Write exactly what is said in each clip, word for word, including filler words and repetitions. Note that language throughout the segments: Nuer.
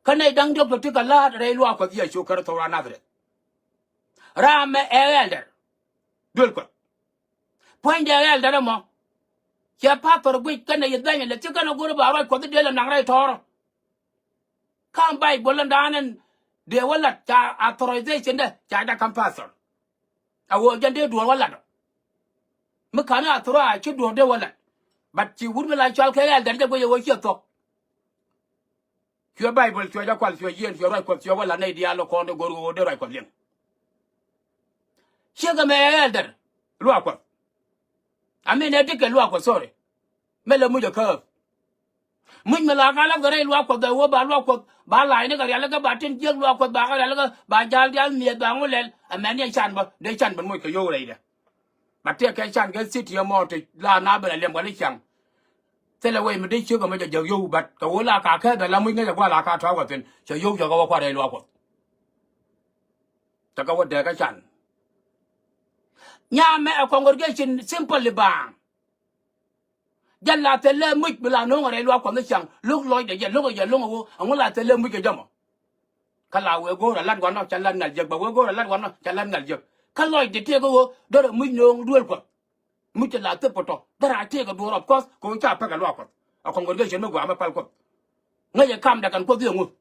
Kä nɛy da̱ŋ diɔ̱k tɔ̱ ti kɛ la̱a̱t rɛy luaak Kuɔth Yecu Kritho ran Nadharɛth. Ram mɛ ɛ ɛldɛr duel Kuɔth. Puɔ̱nydɛ ɛ ɛldɛr ɛmɔ. Cɛ pathɔr guic kɛnɛ yɛ dhɛnyɛ lɛ ci kɛnɛ go̱r ba ruac Kuɔth dee lɛ naŋ rɛy tɔ̱ɔ̱rä. Ka̱m Baibol in da̱a̱n in dee wä lat ca authorization dɛ ca jɛ ka̱m pastor. A ɣöö jɛn dee duɔ̱ɔ̱r wä lat ɔ. Mi ka̱n authorize ci duɔ̱ɔ̱r dee wä lat. But ci wut mi la cɔal kɛ ɛldɛr jɛ guic a ɣöö ciɛ thuɔ̱k. Cuɛ Baibol cuɛ jɛ kual cuɛ yieen cuɛ ruac Kuɔth cuɛ wä lat nɛy diaal ɔ kɔn dee go̱r ɣöö dee ruac Kuɔth liŋ. Ciek ɛmɛ ɛ ɛldɛr luaak Kuɔth. I mean ɛ dikɛ luaak Kuɔth, sorry. Mɛ lɛ muc ɛ kääp. Muc mi la ka la̱th kɛ rɛy luaak Kuɔth ɛ ɣöö ba luaak Kuɔth ba la̱a̱cni kɛ rialikä ba tin jiäk luaak Kuɔth ba kɛ rialikä ba ja̱l diaal mi̱eth ba ŋu lɛl. Ɛmɛn ni ɛ can bä dee can bä muc kɛ yio̱w rɛydɛ. Ba tëëkɛ can kɛ city ɛmɔ ti la na ben ɛ liɛm kɛ ni ciaŋ. Thilɛ wec mi dee ciek ɛmɛ jɛ jäk yio̱w, but kɛ ɣöö la ka kääp ɛ la muc ŋäc ɛ gua̱a̱ la ka tɔ̱a̱k ɛ thi̱n cɛ yio̱w cɛ kɛ wä kua̱r rɛy luaak Kuɔth. Cɛ kɛ wä dee kɛ can. Nyamɛ ɛ congregation simply baaŋ. Jɛn la thilɛ muc bi la no̱o̱ŋ rɛy luaak Kuɔth ni ciaŋ lo̱k lɔcdɛ jɛ lo̱k jɛ lo̱ŋ ɛ ɣöö ɛŋu la thilɛ muc kɛ jɛ mɔ. Kä la wee go̱o̱r a lat wanɔ ca lat ŋal jek bɛ wee go̱o̱r a lat wanɔ ca lat ŋal jek. Kä lɔcdɛ tëëk ɛ ɣöö därɛ muc no̱o̱ŋ duel Kuɔth. Muc cɛ la thip pɔtɔ därɛ a tëëk ɛ duɔ̱ɔ̱r of course kɛ ɣöö ca pek ɛ luaak Kuɔth. A congregation mi gua̱a̱ mi pal Kuɔth. Ŋäc ɛ kam dɛ kɛn Kuɔth i̱ ɛŋu.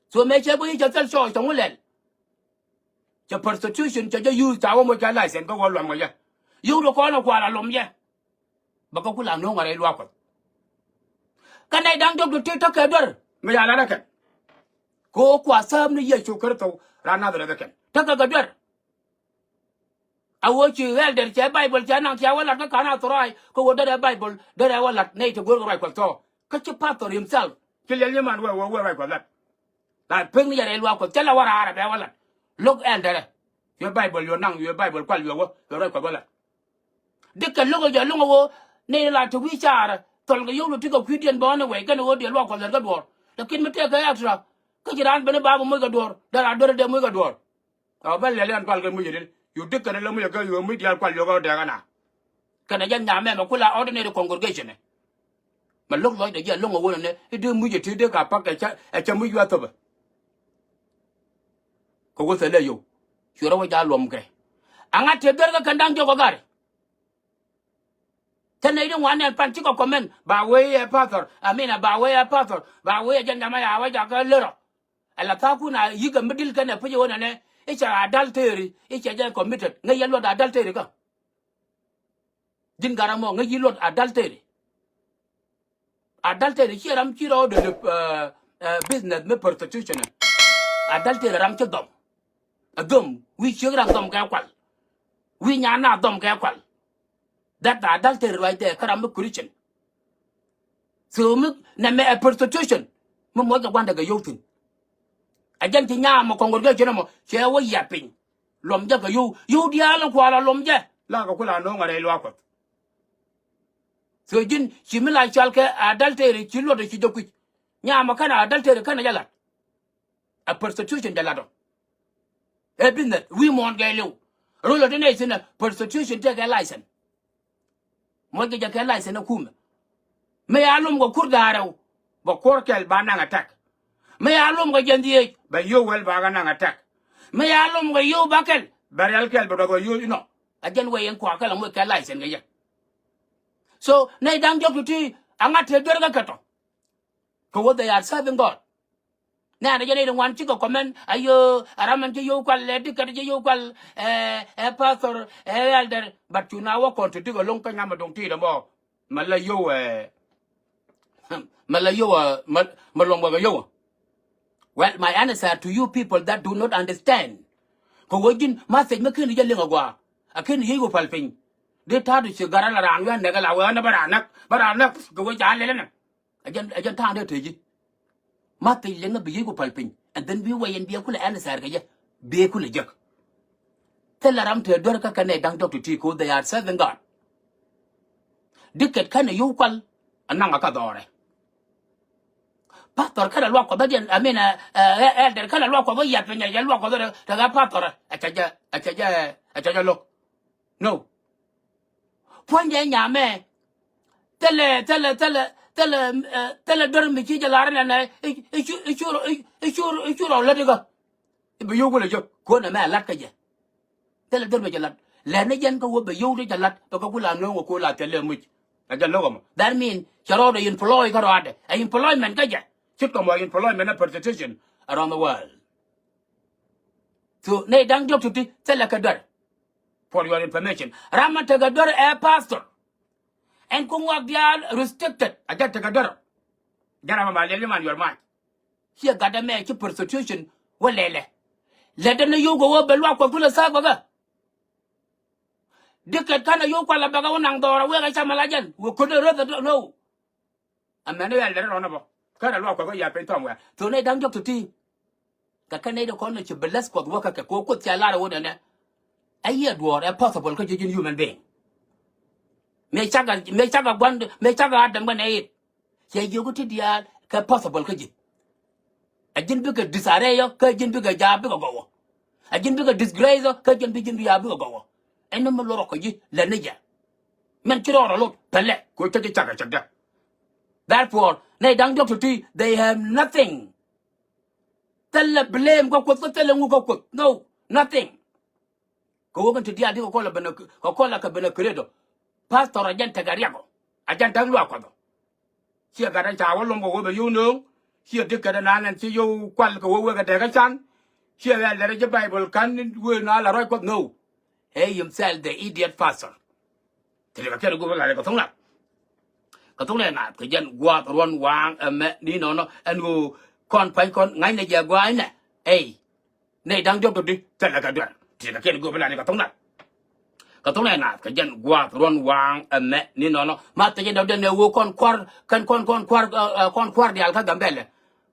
So mëë cɛ bä i̱ cɛ thil cɔɔc cɛ ŋu lɛl. Cɛ prostitution cɛ jɛ use ca wä moc kɛ license kä wä luɔm kɛ jɛ. Yio̱w dee kɔn ɛ kual a luɔm jɛ. Bä kä kula no̱o̱ŋ a rɛy luaak Kuɔth. Kä nɛy da̱ŋ diɔ̱k ti tekɛ duer mi ca lat ɛ kɛn. Kɛ ɣöö kua thääp ni Yecu Kritho ran Nadharɛth ɛ kɛn tekɛ kɛ duer. A ɣöö ci ɛldɛr cɛ Baibol cɛ naŋ cɛ wä lat kä ka̱n a thɔraay kä ɣöö derɛ Baibol derɛ wä lat nɛy ti go̱o̱r kɛ ruac Kuɔth tɔ̱. Kä ci pastor himself ci liɛl nyiman wee wee wee ruac Kuɔth lat. La pek ni jɛ rɛy luaak Kuɔth cä la wä raar a bɛ wä lat. Lo̱k ɛldɛrɛ. Yuɛ Baibol yuɛ naŋ yuɛ Baibol kual yuɛ wä yuɛ ruac Kuɔth wä lat. Dikɛ lo̱k jɛ lo̱ŋ a ɣöö nɛy la te wi̱i̱ caarä thɔl kɛ yio̱w ti kɛ kui̱diɛn bɔ̱ɔ̱n ni wɛy kɛn ɣöö diɛ luaak Kuɔth lɛt kä duɔ̱ɔ̱r. Lakin mi tëëkɛ extra kä ci raan ben i̱ baabä moc kɛ duɔ̱ɔ̱r dee raan duer dee moc kɛ duɔ̱ɔ̱r. Ɔ bä lɛl yan kual kɛ muc ɛ dee yu dikɛ rɛ lɛ muc ɛ kɛ yu muc diaal kual yuɔk ɛ dɛɛk ɛna. Kɛnɛ jɛ nyamɛ mɛ kula ordinary congregation ɛ. Mɛ lo̱k lɔcdɛ ji̱ ɛlo̱ŋ ɛ wunɛ nɛ i̱ dee muc ɛ ti dee ka pak ɛ cä ɛ cä muc wi̱i̱ a thopɛ. Kɛ wä thilɛ yio̱w cuɛ rɔ wä ja̱ luɔm kɛ. Aŋa tëë dhɛr kä kɛn da̱ŋ jɔk ɔ gari. Te nɛy di ŋuan nɛn pan cikɛ comment ba wee ɛ pastor, I mean ba wee ɛ pastor, ba wee ɛ jɛn nyamɛ ya wä jakä lërɔ. Ɛ la tha̱a̱ŋ kun a yi̱k ɛ mi dil kɛn ɛ puc ɛ ɣöö nɛnɛ i̱ cɛ adultery i̱ cɛ jɛ committed ŋäc yɛ luɔt adultery kä. Ji̱n gat ɛmɔ ŋäc yi̱ luɔt adultery. Adultery ciɛ ram ci rɔ dee lep business mi prostitution. Adultery ram ci dhɔm. Ɛ dhɔm wi̱i̱ ciek ram dhɔm kɛ kual. Wi̱i̱ nyan na dhɔm kɛ kual. That adultery right there kä ram mi Christian. So mi nɛmɛ ɛ prostitution mi muɔc kɛ gua̱ndɛ kɛ yio̱w thi̱n. Ɛ jɛn ci nyaam ɛ congregation ɛmɔ cɛ wä yiat piny. Luɔm jɛ kɛ yio̱w yio̱w diaal in kual a luɔm jɛ. La kɛ kula no̱o̱ŋ a rɛy luaak Kuɔth. So ji̱n ci mi la cɔal kɛ adultery ci luɔt ci jɛ kui̱c. Nyaam ɛ kɛn adultery kɛn a jɛ lat. A prostitution jɛ lat ɔ. Ɛ business wi̱i̱ muɔ̱ɔ̱n kɛ liw. Rol ɔ ti nɛy thi̱n ɛ prostitution tëëkɛ license. Muɔc kɛ jɛ kɛ license ɛ kumɛ. Mi ya lom kɛ kur da̱a̱rɛw bɛ kuɔr kɛl ba naŋ attack. Mi ya lom kɛ jɛn dhieec bɛ yio̱w wɛl ba kɛ naŋ attack. Mi ya lom kɛ yio̱w ba kɛl bɛ rial kɛl bɛ dɔk kɛ yio̱w inɔ. A jɛn wee yɛn kuakä la muɔc kɛ license kɛ yɛ. So nɛy da̱ŋ diɔ̱k ti ti aŋa te duer kɛ kɛ tɔ. Kɛ wä they are serving God. Nɛ̈ɛ̈n jɛ nɛy ti ŋuan cikɛ comment ayö a ram ɛn ci yio̱w kual ɛ dikɛt ci yio̱w kual ɛ ɛ pastor ɛ elder. But cu na wä kɔn ti dikɛ lo̱ŋ kä nyam ɛ do̱ŋ ti̱i̱t ɛmɔ. Mɛ la yio̱w ɛ mɛ la yio̱w ɛ mɛ luɔm wek ɛ yio̱w ɛ. Well, my answer to you people that do not understand. Kɛ wä ji̱n message mi ken jɛ liŋ a gɔaa a ken yiec wä pal piny. Di ta̱a̱ ti ci gat a la raan wi̱i̱ a nɛk a la wee ɣän a bä raan näk bä raan näk kɛ wä ca lɛl ɛnɛ. Ɛ jɛn ɛ jɛn ta̱a̱ŋ dee te ji̱. Ma thiec liŋä bi yiec ku päl piny and then bi wɛy ɛn bi ɛ kulɛ answer kɛ jɛ bi ɛ kulɛ jek. Thilɛ ram te duer kä kɛn ɛ da̱ŋ dɔk ti ti ko they are serving God. Dikɛt kɛn ɛ yio̱w kual ɛ naŋ ɛ kä dhɔrɛ. Pastor kɛn ɛ luak kuɔth ɛ diɛn I mean ɛ ɛ elder kɛn ɛ luak kuɔth ɛ yat piny ɛ jɛ luak kuɔth ɛ te ɣä pastor ɛ cɛ jɛ ɛ cɛ jɛ ɛ cɛ jɛ lo̱k. No. Puɔ̱ny jɛ nyamɛ. Thilɛ thilɛ thilɛ Thilɛ, eh, thilɛ duer mi ci jɛ lar nɛnɛ i̱ cu, i̱ cu, i̱ cu, i̱ cu rɔ lät ikä. I̱ bi yio̱w kulɛ jek kuäär nɛmɛ a la̱t kä jɛ. Thilɛ duer mi jɛ la̱t. Lɛn ni jɛn kä wä bɛ yio̱w ti jɛ la̱t bɛ kä kula no̱o̱ŋ wä kula thilɛ muc. Ɛ jɛ lo̱k ɛmɔ. That mean cɛ rɔɔdɛ employ kä rɔadɛ. Ɛ employment kä jɛ. Ce̱tkɛ mɔ employment ɛ prostitution around the world. So nɛy da̱ŋ diɔ̱k ti̱ti̱ thilɛ kɛ duer. For your information. Ram ma tekɛ duer ɛ pastor. Ɛn ku ŋuak diaal restricted. A jɛ tekɛ duer. Jɛ ram ma liɛl iman your mind. Ciɛ gat ɛmɛ ci prostitution wä lɛlɛ. Lɛ dee ni yio̱w kɛ wä bɛ luak kuɔth kulɛ tha̱a̱k bɛ kɛ. Dikɛt kanɛ yio̱w kualɛ bɛ kɛ wä naŋ dhɔɔr a wek ɛ cam ala jɛn wä köt ni röth ɛ dɔ̱ no. Amäni ɣɛl dee rɔn ɛ bä kärɛ luak kuɔth kä ya piny thɔm wɛ̈ɛ̈r thon nɛy da̱ŋ diɔ̱k ti̱ti̱. Kɛ kɛ nɛy ti kɔn ci bless kuɔth wäkä kɛ kɛ kuoth cia lar ɛ wä nɛnɛ. Ɛ yiɛ duɔ̱ɔ̱r ɛ possible kä ji̱ ji̱n human being. Mëë cakɛ, mëë cakɛ gua̱n, mëë cakɛ Adam kɛ nɛy it. Cɛ jiök ti diaal kɛ possible kä ji̱. Ɛ ji̱n bikɛ disarray ɔ kä ji̱n bikɛ jaap bikɛ gɔwä. Ɛ ji̱n bikɛ disgrace ɔ kä ji̱n bi ji̱n bi jaap bikɛ gɔwä. Ɛn ni mi luɔrɔ kɛ ji̱ lɛ ni jɛ. Mɛn ci rɔɔdɛ lot pɛlɛ kɛ ɣöö cä ji̱ cakɛ cäkdä. Therefore nɛy da̱ŋ diɔ̱k ti̱ti̱ they have nothing. Thilɛ blame kä kuoth kä thilɛ ŋuk kä kuoth no nothing. Kɛ ɣöö kɛn ti diaal ti kɛ kɔl a ben a kɛ kɔl a kɛ ben a create ɔ. Pastor a jɛn tekɛ riak ɔ a jɛn täk luaak kuɔth ɔ. Ciɛ gat ɛn ca wä lom kɛ ɣöö bɛ yio̱w nööŋ. Ciɛ dikɛ dee naan ɛn ci yio̱w kual kɛ ɣöö wekɛ dee kä can. Ciɛ ɣɛl dee rɛ ji̱ Bible ka̱n wëë na la ruac kuɔth no. He himself the idiot pastor. Ti ti kɛ kɛn gup ɛ lat kɛ thoŋ lat. Kɛ thoŋ nɛ naath kɛ jɛn gua̱a̱th ruɔ̱n waaŋ ɛmɛ ni nɔnɔ ɛn ɣöö kɔn pa̱ny kɔn ŋa̱cnɛ jɛ gua̱a̱cnɛ. Ey. Nɛy da̱ŋ diɔ̱k tɔ̱ di thilɛ kɛ duer. Ti ti kɛ kɛn gup ɛ lat kɛ thoŋ lat. Kɛ thoŋ nɛ naath kɛ jɛn gua̱a̱th ruɔ̱n waaŋ ɛmɛ ni nɔnɔ ma thilɛ jɛ dɔ̱diɛn ɛ ɣöö kɔn kua̱r kɛn kɔn kɔn kua̱r, eh, eh, kɔn kua̱r diaal kä Gambɛlɛ.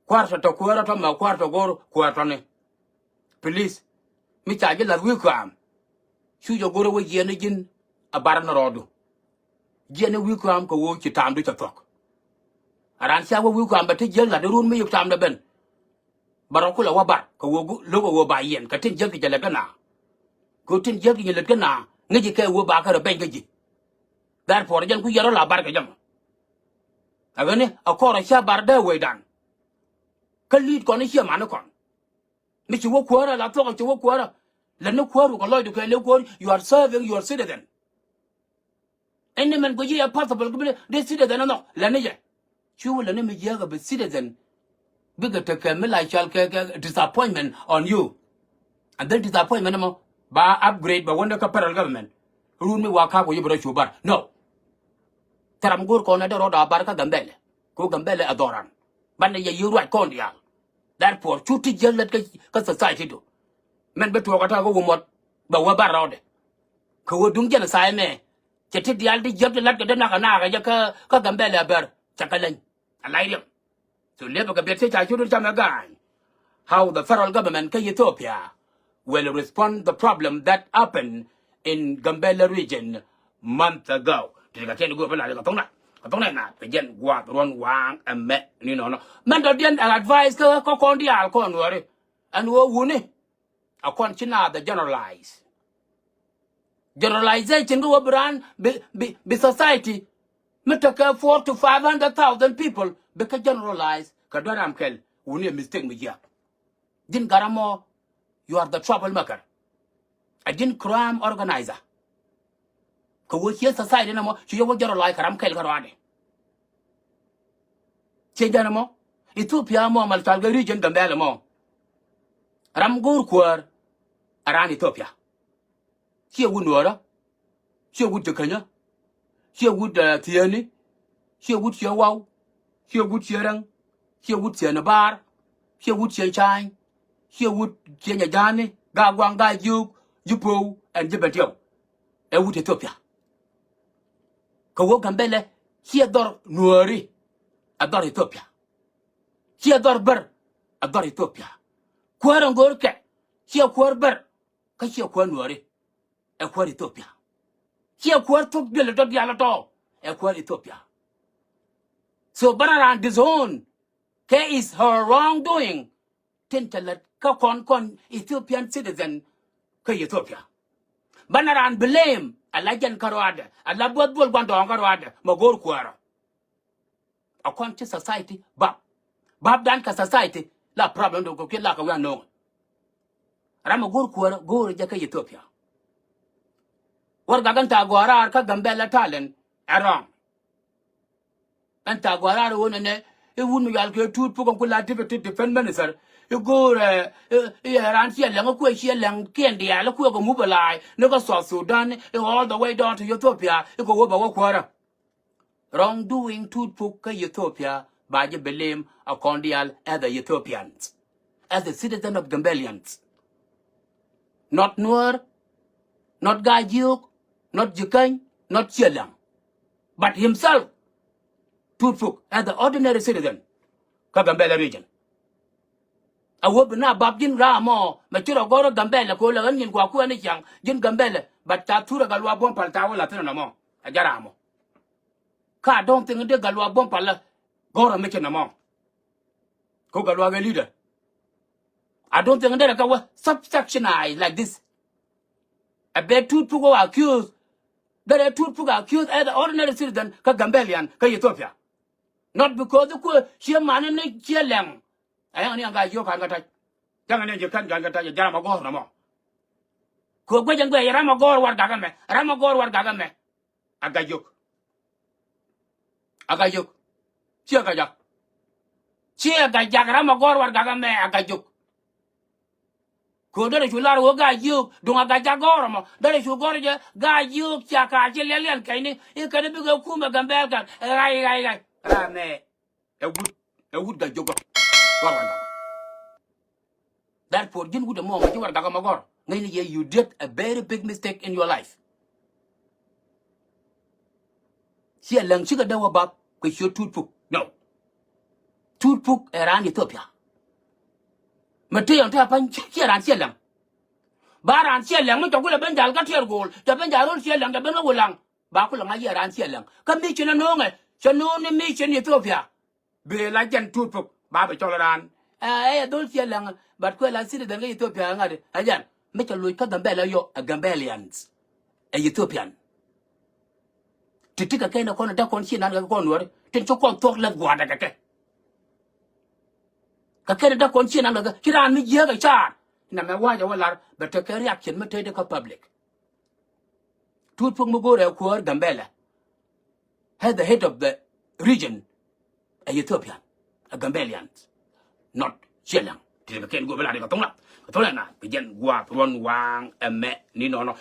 Kua̱r tɔ̱ tɔ̱ kuäärä tɔ̱ mɛ kua̱r tɔ̱ go̱r kuäär tɔ̱ni. Please. Mi ca ji̱ la̱th wi̱i̱ kɔam. Cu jɛ go̱r ɛ wä jiɛn ni ji̱n a bar ni rɔɔdu. Jiɛn ni wi̱i̱ kɔam kɛ ɣöö ci taamdu cɛ thuɔ̱k. A raan cia wä wi̱i̱ kɔam bɛ ti jiäk la̱t irun mi yök taamdɛ ben. Bɛ rɔ kulɛ wä bar kɛ ɣöö lo̱k ɛ ɣöö ba yiɛn kɛ tin jiäk ti jɛ lät kä naa. Kɛ ɣöö tin jiäk ti jɛ lät kä naa ŋäci kɛ ɣöö ba kɛ rɔ beny kä ji̱. Therefore jɛn ku yɛn rɔ la bar kɛ jɛ mɔ. Ɛ ɣän ni ɛ kɔr ɛ cia bar dee wecdan. Kä li̱i̱t kɔn i̱ ciɛ man ni kɔn. Mi ci wä kuäärä la thuɔ̱k ci wä kuäärä. Lät ni kuäär wä kɛ lɔcdu kɛ lëë kuäär you are serving your citizen. Ɛn ni mɛn guic i̱ ɛ possible kɛ bi dee citizen ɛ nhɔk lät ni jɛ. Cu wä lät ni mi jiääk ɛ bi citizen. Bikɛ tekɛ mi la cɔal kɛ kɛ disappointment on you. And then disappointment ɛmɔ ba upgrade ba wändɛ kä federal government. Run mi wa ka̱a̱k wä yi bi rɔ cu bar no. Thɛram go̱o̱r kɔn ɛ dee rɔɔd a bar kä Gambɛlɛ. Kɛ ɣöö Gambɛlɛ ɛ dhɔran. Banɛ yɛ yiëë ruac kɔn diaal. Therefore cu ti jiäk lät kä, kä society du. Mɛn bi tuɔɔk ɛ ta̱a̱ kä wä muɔt bɛ wä bar rɔɔdɛ. Kɛ ɣöö duŋ jɛn ɛ tha̱a̱c ɛmɛ cɛ ti diaal ti jiäk ti la̱t kɛ dee nak ɛ nak ɛ jɛ kä, kä Gambɛlɛ ɛ bär cɛ kɛ leny. Ɛ lac riɛm. So liepɛ kɛ biɛt thiec ca cu ri camɛ gaany. How the federal government kä Ethiopia will respond the problem that happened in Gambela region month ago. Ti kɛ kɛn go̱o̱r bä la kɛ thok na kɛ thok na na kɛ jɛn guath ruɔn waŋ ɛmɛ ni nɔnɔ. Mɛn dɔ̱diɛn advice kä kɔn diaal kɔn wääri ɛn ɣöö wuni. A kɔn ci naath ɛ generalize. Generalization kä wä bi raan bi, bi, bi society mi tekɛ four to five hundred thousand people bikɛ generalize kɛ duer ram kɛl. Wuni ɛ mistake mi jiak. Ji̱n gat ɛmɔ, you are the trouble maker. A ji̱n crime organizer. Kɛ wä ciɛ society nɛmɔ ci yɛ wä generalize kɛ ram kɛl kɛ ruaadɛ. Ciɛ jɛn ɛmɔ Ethiopia mɔ mal cual kɛ region Gambela mɔ. Ram go̱o̱r kuäär a raan Ethiopia. Ciɛ wut Nuɔɔrä. Ciɛ wut Jekänyä. Ciɛ wut, eh, Thiäni. Ciɛ wut Ciɛ Waw. Ciɛ wut Ciɛ Rɛŋ. Ciɛ wut Ciɛ Nibaar. Ciɛ wut Ciɛ Ca̱a̱ny. Ciɛ wut Ciɛ Nyɛja̱a̱ni. Gaa Guaŋ, Gaa Jiök, Ji̱ Po̱w ɛn Ji̱ Bɛntiɛw. Ɛ wut Ethiopia. Kɛ wä Gambɛlɛ ciɛ dhɔr Nuɔɔri. Ɛ dhɔr Ethiopia. Ciɛ dhɔr Bär. Ɛ dhɔr Ethiopia. Kuäär ɛn go̱o̱rkɛ ciɛ kuäär Bär. Kä ciɛ kuäär Nuɔɔri. Ɛ kuäär Ethiopia. Ciɛ kuäär thuk duël tɔ diaal tɔ. Ɛ kuäär Ethiopia. So banɛ raan disown kɛ is her wrongdoing. Tin cɛ lät kä kɔn kɔn Ethiopian citizen kä Ethiopia. Banɛ raan blame a la jɛn kä ruaadɛ a la buɔth buɔl gua̱n dɔɔŋ kä ruaadɛ mɛ go̱o̱r kuäärä. A kɔn ci society bap. Bap dan kɛ society la problem do kɛ la kɛ wian noŋ. Ram a go̱r kuäärä go̱r jɛ kä Ethiopia. Warɛgak in thaak gɔaa raar kä Gambɛla talent ɛ wrong. Ɛn thaak gɔaa raar ɣöö nɛnɛ i̱ wut mi yual kɛ Tut Puk ɛn ku la deputy defense minister i̱ go̱o̱rɛ i̱ ɛ raan ciɛ lɛŋ i̱ kuɛ ciɛ lɛŋ kiɛn diaal i̱ kuɛ kɛ mobilize ni kä South Sudan i̱ all the way down to Ethiopia i̱ kɛ wä bɛ wä kuäärä. Wrong doing Tut Puk kä Ethiopia ba ji̱ blame a kɔn diaal as a Ethiopians, as a citizen of Gambelians. Not Nuer, not Gajiok, not Jikany, not Ciɛ Lɛŋ, but himself, Tut Puk, as the ordinary citizen kä Gambela region. A wä bi na bap ji̱n ram mɔ mɛ ci rɔ gɔr Gambela ko lɛ ɣän nyin kua kuɛn i̱ ciaŋ ji̱n Gambela, but ca thurɛ Gatluak Buɔ̱m Pal ca wä la thin nɔmɔ a jɛ ram mɔ. Ka dɔ̱ŋ thiŋ dee Gatluak Buɔ̱m Pal lä gɔr a mi ci nɔmɔ. Ko Gatluak ɛ leader. I don't think derɛ kɛ wä subsectionize like this. A bɛ Tut Puk wä accused. Derɛ Tut Puk accused as an ordinary citizen kä Gambelian kä Ethiopia. Not because kuɛ ciɛ mani ni ciɛ lɛŋ. A yaŋ ni yaŋ Gajiok kan kä tac. Yaŋ ni Jikany kan kä tac a jɛ ram a gɔr nɔmɔ. Kɛ guec ɛn guec ram a gɔr warɛgak ɛmɛ. Ram a gɔr warɛgak ɛmɛ. A Gajiok. A Gajiok. Ciɛ Gajak. Ciɛ Gajak ram a gɔr warɛgak ɛmɛ a Gajiok. Kɛ ɣöö derɛ cu lar ɣöö Gajiok duŋ a Gajak gɔr ɛmɔ derɛ cu gɔr jɛ Gajiok cia ka ci liɛliɛn kɛcni i̱ kɛn i̱ bikɛ kumɛ Gambɛl kɛn ɛ ɣac ɣac ɣac. Ram ɛ ɛ wut ɛ wut Gajiok gɔr warɛgak. Therefore ji̱n wut ɛmɔ mɛ ji̱ warɛgak ɛmɔ gɔr ŋäcni yɛ you did a very big mistake in your life. Ciɛ lɛŋ cikɛ dee wä bap kɛ ciö Tut Puk. No. Tut Puk ɛ raan Ethiopia. Mɛ tëë yɔn tëë a pa̱ny ciɛ raan ciɛ lɛŋ. Ba raan ciɛ lɛŋ mi cɔk kulɛ ben jal kä tiɛɛr go̱o̱l cɛ ben jal ro̱l ciɛ lɛŋ cɛ ben wä wulaŋ. Ba kulɛ ŋa̱c yɛ raan ciɛ lɛŋ kä mi ci nɛ no̱o̱ŋɛ cɛ no̱o̱ŋ ni mi ci ni Ethiopia. Bee la jɛn Tut Puk ba bɛ cɔl raan. Ɛ ɛ dhol ciɛ lɛŋ but kuɛ la citizen kä Ethiopia ŋa̱t ɛ jɛn mi cɛ loc kä Gambɛla yɔ ɛ Gambɛlians. Ɛ Ethiopian. Ti ti kɛ kɛn ɛ kɔn ɛ däk kɔn ciɛ nan kɛ kɔn Nuäri tin ci kɔn thuɔ̱k lɛth gua̱a̱dɛ kɛ kɛ. Kɛ kɛn ɛ däk kɔn ciɛ nan kɛ kɛ ci raan mi jiääk ɛ caar. Nɛmɛ wa̱a̱cɛ wä lar bɛ tekɛ reaction mi tëëdɛ kä public. Tut Puk mi go̱o̱rɛ kuäär Gambɛla. As the head of the region, a Ethiopian, a Gambelian, not ciɛ lɛŋ. Ti ti bɛ kɛn go̱o̱r bɛ la di kɛ thoŋ la kɛ thoŋ la na bi jɛn gua̱a̱th ruɔn waaŋ ɛmɛ ni nɔnɔ.